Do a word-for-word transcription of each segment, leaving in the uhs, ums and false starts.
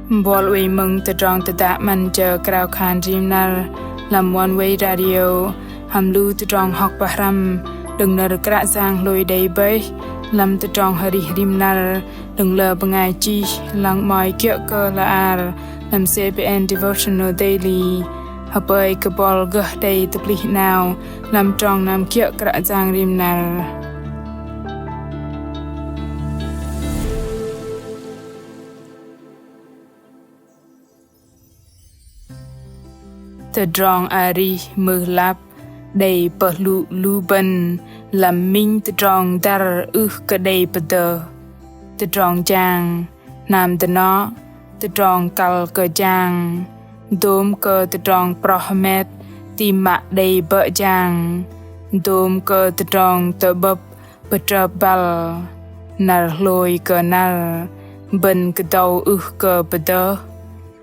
Buăl oei mơ̆ng tơdrong tơdă 'Măn jơ krao khan rim năr lăm Oneway Radio hăm lu tơdrong hŏk pơhrăm đơ̆ng nơ̆r Kră Yang hlôi đei bơih lăm tơdrong arih rim năr đơ̆ng lơ bơngai chih lăng 'mơ̆i kiơ̆ kơ la ar lăm CBN Devotional Daily. Hơpơi kơ buăl gơh đei tơplih 'nao lăm trong năm kiơ̆ Kră Yang rim năr. Tơdrong arih mưh lăp đei pơhlŭ lu bơ̆n lăm minh tơdrong dăr ưh kơ đei pơdơh. Tơdrong jang, hnam dơnŏ, tơdrong kăl kơ jang, dôm kơ tơdrong proh hơmet ti mă đei bơ̆ jang, dôm kơ tơdrong tơ'bơ̆p pơtrơp băl, năr hlôi kơ năr, bơ̆n kơdâu ưh kơ pơdơh.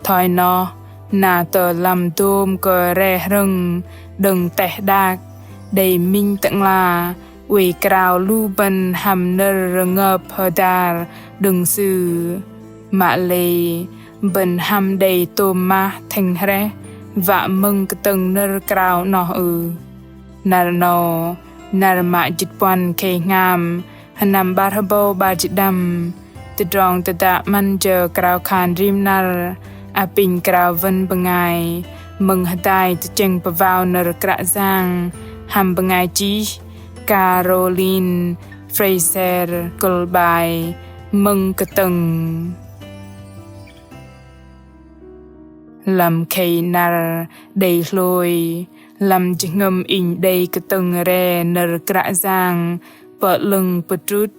Thoi noh, na tơ lăm dôm kơ re hrơ̆ng đơ̆ng teh đak, đei minh tơ'ngla oei krao lu bơ̆n hăm nơ̆r rơngơp hơdar đơ̆ng Sư. Mă lei, bơ̆n hăm đei tôm mah thĕng hrĕh wă mơ̆ng kơtơ̆ng nơ̆r krao 'noh ưh? Năr 'nâu, năr mă jĭt puăn khei hngam, sơnăm 'bar hơbâu 'bar jĭt đăm, tơdrong tơdă 'Măn jơ krao khan rim năr apinh krao wơ̆n bơngai mơ̆ng hơdai tơchĕng pơwao nơ̆r Kră Yang hăm bơngai chih Caroline Fraser, kơ̆l 'bai Mơ̆ng kơtơ̆ng. Lăm khei năr đei hlôi, lăm jơhngơ̆m inh đei kơtơ̆ng re nơ̆r Kră Yang pơ'lơ̆ng pơdrŭt,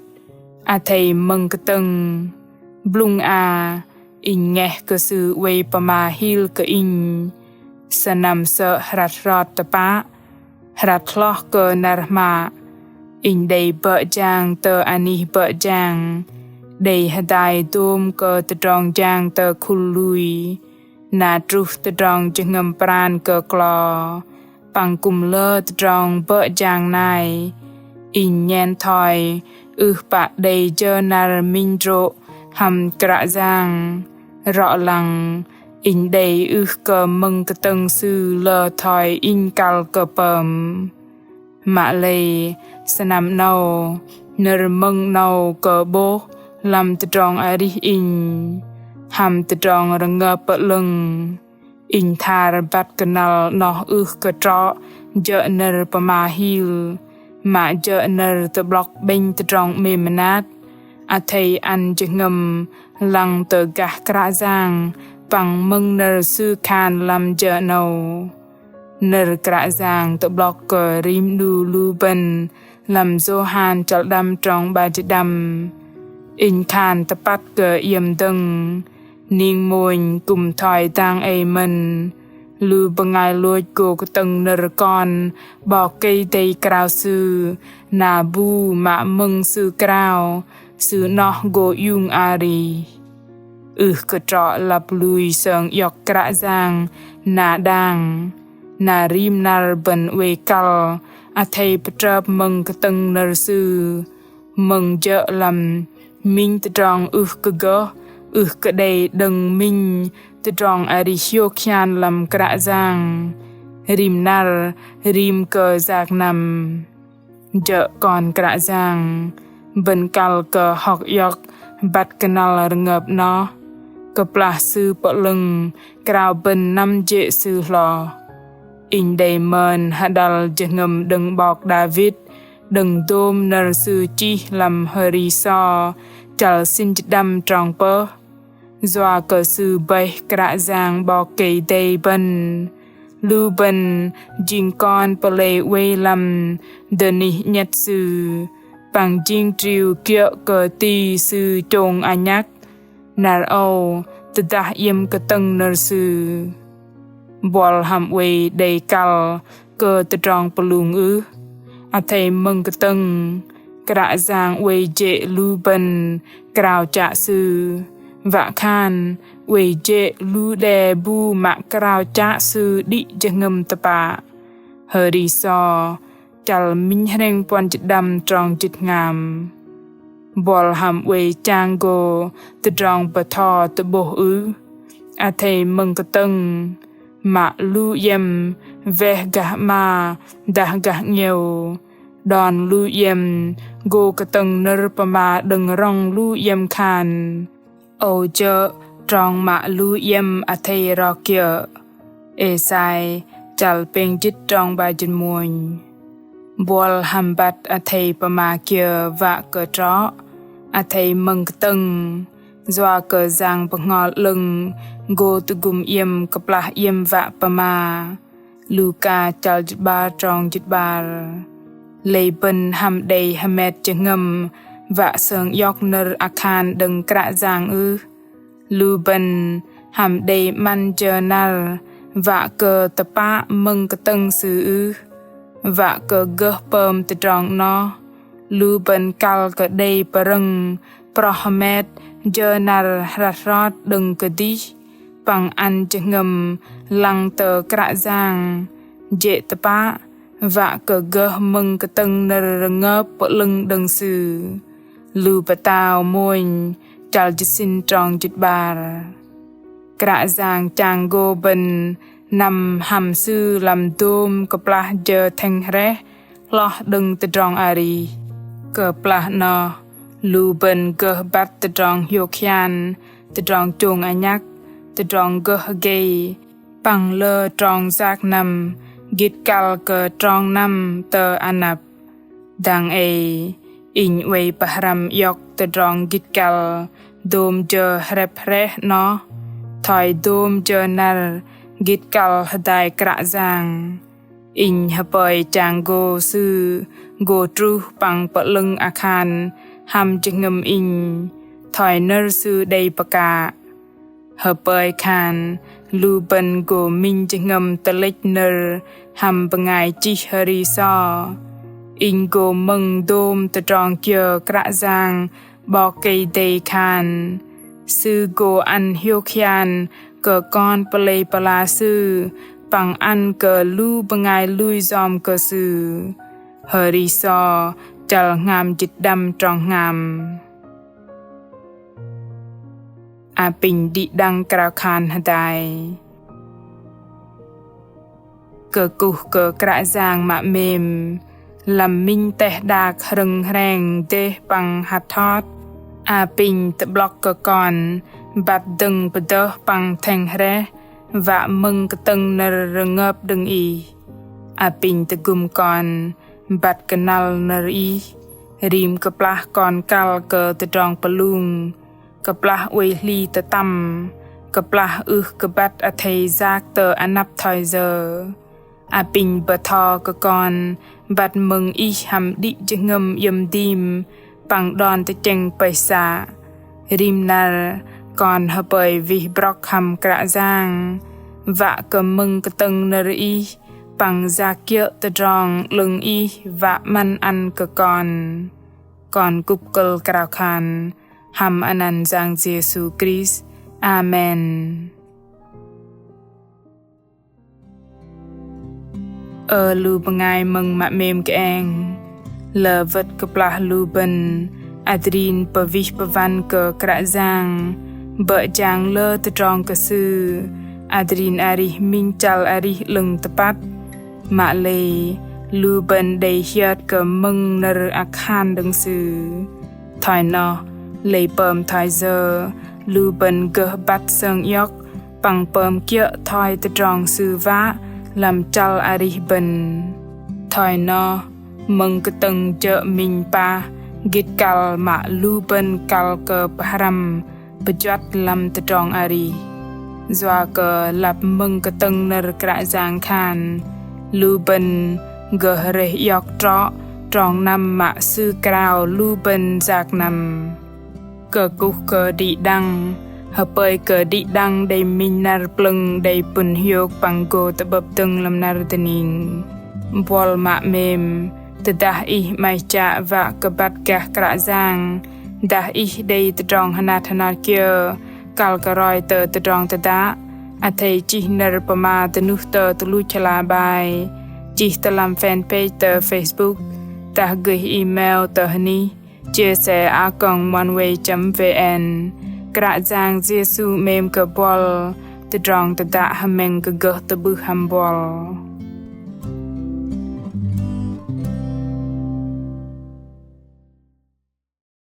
athei mơ̆ng kơtơ̆ng. Blŭng a, inh ngeh kơ Sư oei pơma hil kơ inh. Sơnăm sơ̆ hrăt hrot tơpă, hrăt hloh kơ năr hmă, inh đei bơ̆ jang tơ anih bơ̆ jang, đei hơdai dôm kơ tơdrong jang tơ khul lui, na truh tơdrong jơhngơ̆m pran kơ klo, păng kư̆m lơ tơdrong bơ̆ jang nai. Inh nhen thoi ưh pă đei jơ năr minh drô̆ hăm Kră Yang. Rŏ lăng, inh đei ưh kơ mơ̆ng kơtơ̆ng Sư lơ thoi inh kăl kơ pơm. Mă lei, sơnăm 'nâu, nơ̆r mơ̆ng 'nâu kơ 'bôh lăm tơdrong arih inh hăm tơdrong rơngơp pơ'lơ̆ng. Inh thar băt kơnăl 'noh ưh kơ trŏ jơ̆ nơ̆r pơma hil, mă jơ̆ nơ̆r tơ'blŏk 'bĕnh tơdrong 'mêm mơnat, athei ăn jơhngơ̆m lăng tơ gah Kră Yang păng mơ̆ng nơ̆r Sư khan lăm jơ 'nâu. Nơ̆r Kră Yang tơ'blŏk kơ rim 'nu lu bơ̆n lăm Yôhan chăl đăm trong 'bar jĭt đăm. Inh khan tơpăt kơ iĕm dơ̆ng, ning mônh kư̆m thoi dang ei mơ̆n, lu bơngai lôch gô kơtơ̆ng nơ̆r Kon 'Bok Kei-Dei krao Sư, na bu mă mơ̆ng Sư krao, Sư 'noh gô iung arih. Ưh kơ trŏ lăp lui sơng iŏk Kră Yang na đang, na rim năr bơ̆n oei kăl athei pơtrơp mơ̆ng kơtơ̆ng nơ̆r Sư. Mơ̆ng jơ̆ lăm minh tơdrong ưh kơ gơh, ưh kơ đei đơ̆ng minh tơdrong arih hiôk hian lăm Kră Yang. Rim năr, rim kơ yak năm. Jơ̆ kon Kră Yang, bơ̆n kăl kơ hŏk iŏk băt kơnăl rơngơp 'noh, kơplah Sư pơ'lơ̆ng krao bơ̆n năm jê̆ Sư hloh. Inh đei mơn hơđăl jơhngơ̆m đơ̆ng 'bok Đavit, đơ̆ng dôm nơ̆r sư chih lăm Hơri So, chăl sĭn jĭt đăm trong pơh. Yua kơ Sư bơih Kră Yang 'Bok Kei-Dei bơ̆n. Lu bơ̆n jing kon pơlei oei lăm dơnih 'nhĕt Sư, păng jing triu kiơ̆ kơ ti Sư chông anhăk. Năr âu tơdah iĕm kơtơ̆ng nơ̆r Sư. Buăl hăm oei đei kăl kơ tơdrong pơlung ưh? Athei mơ̆ng kơtơ̆ng, Kră Yang oei jê̆ lu bơ̆n krao chă Sư. Wă khan, oei jê̆ lu đe bu mă krao chă Sư đĭ jơhngơ̆m tơpă. Hơri So, chăl minh hrĕng puăn jĭt đăm trong jĭt hngam. Buăl hăm oei chang gô tơdrong bơtho tơ'bôh ưh? Athei mơ̆ng kơtơ̆ng mă lu iĕm weh gah 'ma dah gah 'ngiĕo, đon lu iĕm gô kơtơ̆ng nơ̆r pơma đơ̆ng rŏng lu iĕm khan. Âu jơ̆ trong mă lu iĕm athei rok kiơ̆. Êsai chăl pêng jĭt trong 'bar jĭt mônh. Buăl hăm băt athei pơma kiơ wă kơ trŏ, athei mơ̆ng kơtơ̆ng, yua kơ Yang Bơhngol 'Lơ̆ng gô tơgŭm iĕm kơplah iĕm wă pơma. Luka chăl jĭt 'bar trong jĭt 'bar. Lei bơ̆n hăm đei hơmet jơhngơ̆m wă sơng iŏk nơ̆r akhan đơ̆ng Kră Yang ưh? Lu bơ̆n hăm đei 'măn jơ năr wă kơ tơpă mơ̆ng kơtơ̆ng Sư ưh? Wă kơ gơh pơm tơdrong 'noh, lu bơ̆n kăl kơ đei pơrơ̆ng proh hơmet jơ năr hrăt hrot đơ̆ng kơdih păng ăn jơhngơ̆m lăng tơ Kră Yang, jê̆ tơpă wă kơ gơh mơ̆ng kơtơ̆ng nơ̆r rơngơp pơ'lơ̆ng đơ̆ng Sư. Lu Pơtao mônh chăl jĭt sĭn trong jĭt 'bar. Kră Yang chang gô bơ̆n năm hăm Sư lăm dôm kơplah jơ thĕng hrĕh hloh đơ̆ng tơdrong arih. Kơplah 'noh, lu bơ̆n gơh băt tơdrong hiôk hian, tơdrong chông anhăk, tơdrong gơh gei, păng lơ trong yak năm gĭt kăl kơ trong năm tơ anăp. Dang ei, inh oei pơhrăm iŏk tơdrong gĭt kăl dôm jơ hrĕp hrĕh 'noh, thoi dôm jơ năr gĭt kăl hơdai Kră Yang. Inh hơpơi chang gô Sư gô truh păng pơ'lơ̆ng akhan hăm jơhngơ̆m inh, thoi nơ̆r Sư đei pơkă. Hơpơi khan lu bơ̆n gô minh jơhngơ̆m tơlĕch nơ̆r hăm bơngai chih hơri so. Inh gô mơ̆ng dôm tơdrong kiơ Kră Yang 'Bok Kei-Dei khan. Sư gô ăn hiôk hian kơ kon pơlei pơla Sư păng ăn kơ lu bơngai lui yom kơ Sư. Hơri so chăl hngam jĭt đăm trong hngam. Apinh đĭ đăng krao khan hơdai. Kơkuh kơ Kră Yang mă 'mêm, lăm minh teh đak hrơ̆ng hreng dêh păng hăt hot. Apinh tơ'blŏk kơ kon băt dơ̆ng pơdơh păng thĕng hrĕh, wă mơ̆ng kơtơ̆ng nơ̆r rơngơp đơ̆ng Ih. Apinh tơgŭm kon băt kơnăl nơ̆r Ih, rim kơplah kon kăl kơ tơdrong pơlung, kơplah oei hli tơtăm, kơplah ưh kơ băt athei yak tơ anăp thoi yơ. Apinh bơtho kơ kon băt mơ̆ng Ih hăm đĭ jơhngơ̆m iĕm dim păng đon tơchĕng pơih să. Rim năr kon hơpơi wih brŏk hăm Kră Yang, wă kơ mơ̆ng kơtơ̆ng nơ̆r Ih păng yak kiơ̆ tơdrong 'lơ̆ng Ih wă 'măn ăn kơ kon. Kon kŭp kơ̆l krao khan hăm anăn Yang Yêsu Krist. Amen. Ơ lu bơngai mơ̆ng mă 'mêm kơeng, lơ wơ̆t kơplah lu bơ̆n adrin pơwih pơwăn kơ Kră Yang, bơ̆ jang lơ tơdrong kơ Sư, adrin arih minh chăl arih 'lơ̆ng tơpăt. Mă lei lu bơ̆n đei hiơt kơ mơ̆ng nơ̆r akhan đơ̆ng Sư. Thoi noh, lei pơm thoi yơ lu bơ̆n gơh băt sơng iŏk păng pơm kiơ̆ thoi tơdrong Sư wă lăm chăl arih bơ̆n. Thoi noh, mơ̆ng kơtơ̆ng jơ̆ minh pah gĭt kăl mă lu bơ̆n kăl kơ pơhrăm pơjuăt lăm tơdrong arih. Yua kơ lăp mơ̆ng kơtơ̆ng nơ̆r Kră Yang khan, lu bơ̆n gơh rơih iŏk trŏ trong năm mă Sư krao lu bơ̆n yak năm. Kơkuh kơ đĭ đăng, hơpơi kơ đĭ đăng đei minh năr plơ̆ng đei pŭn hiôk păng gô tơ'bơ̆p dơ̆ng lăm năr dơning. Buăl mă 'mêm, tơdah ih 'maih chă wă kơ băt gah Kră Yang, dah ih đei tơdrong hơnat hơnat kiơ kăl kơ roi tơ tơdrong tơdă, athei chih nơ̆r pơma dơnuh tơ tơluch hla bơar, chih tơ lăm fanpage tơ Facebook, dah gơih email tơ hơnih chia sẻ a còng oneway chấm vn. Kră Yang Yêsu 'mêm kơ buăl, tơdrong tơdă hơmĕng kơ gơh tơ'bưh hăm buăl.